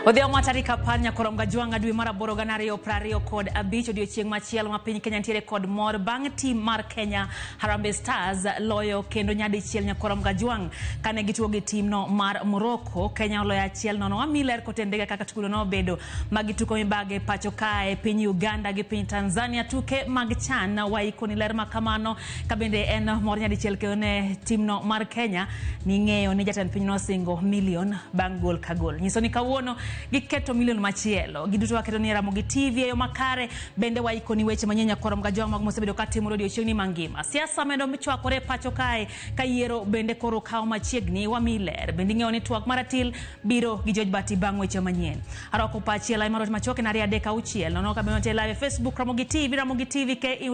Odhiambo ma tarik 10 nyakorom Gajwang'a dwe mar aboro gana ariyo prariyo kod abich odiochieng' machielo ma piny Kenya nitiere kod mor bang' tim mar Kenya Harambee Stars loyo kendo nyadichiel nyakorom Gajwang' kane gitugo gi timno mar Morocco. Kenya oloyo 1-0. Wamiyi ler kotenre kaka tugono nobedo ma gituko mibage pacho kae piny Uganda gi piny Tanzania. Tuke mag CHAN waikoni ler ma kamano ka bende en mor nyadichiel kendo ne timno mar Kenya ning'eyo ni jatend piny nosingo milion bang' gol ka gol. Nyiso ni kawuono giketo milion machielo. Giduto waketo ni Ramogi TV e yo makare bende waikoni weche manyien nyakorom Gajwang' mag mosebedo ka timore odiochieng'ni mangima. Siasa medo chwakore pacho kae ka yiero bende koro kawo machiegni wamiyi ler. Bende ing'eyo ni twak maratil biro gi George Bati bang' weche manyien. Arwako pachi lai mar machuok en 2 3 6 nono ka bende live e Facebook Ramogi TV, Ramogi TV KE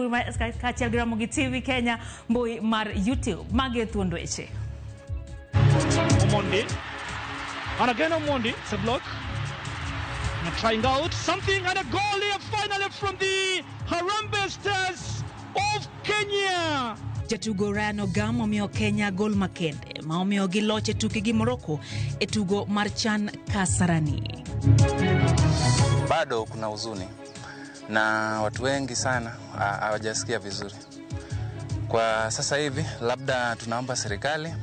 kaachiel gi Ramogi TV Kenya mbui mar YouTube. Magi e thuond weche. Omondi. And again Omondi, it's a block. And trying out something and a goal here finally from the Harambee Stars of Kenya. Jatugo Ryan Ogam omiyo Kenya gol makende ma omiyo giloch e tukgi gi Morocco e tugo mar CHAN Kasarani. Bado kuna huzuni na watu wengi sana hawajasikia vizuri. Kwa sasa hivi labda tunaomba serikali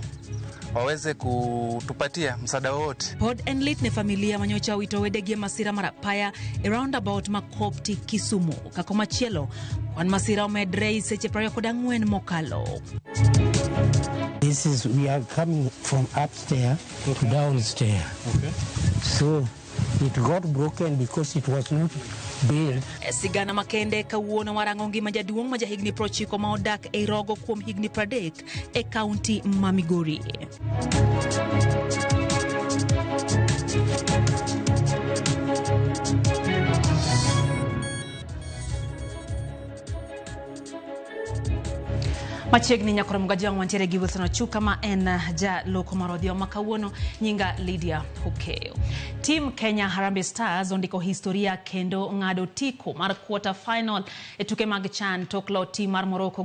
waweze kutupatia msaada wowote. Pod en lit ne familia manyocha owito wedegi e masira mar apaya e roundabout ma Kopti Kisumu. Ka komachielo, kwan masira omedre e seche 24 mokalo. This is, we are coming from upstairs to downstairs. So it got broken because it was not built. Sigana makende kawuono warango ngima jaduong' ma jahigni 90 ma odak e Rogo kuom higni 30 e kaunti ma Migori. Machiegni nyakorom Gajwang' wantiere gi Wilson Ochuka ma en jaloko mar odhiambo ma kawuono nyinga Lydia Okeyo. Team Kenya Harambee Stars ondiko historia kendo ng'ado tiko mar quarter final e tuke mag CHAN tok lo team mar Morocco.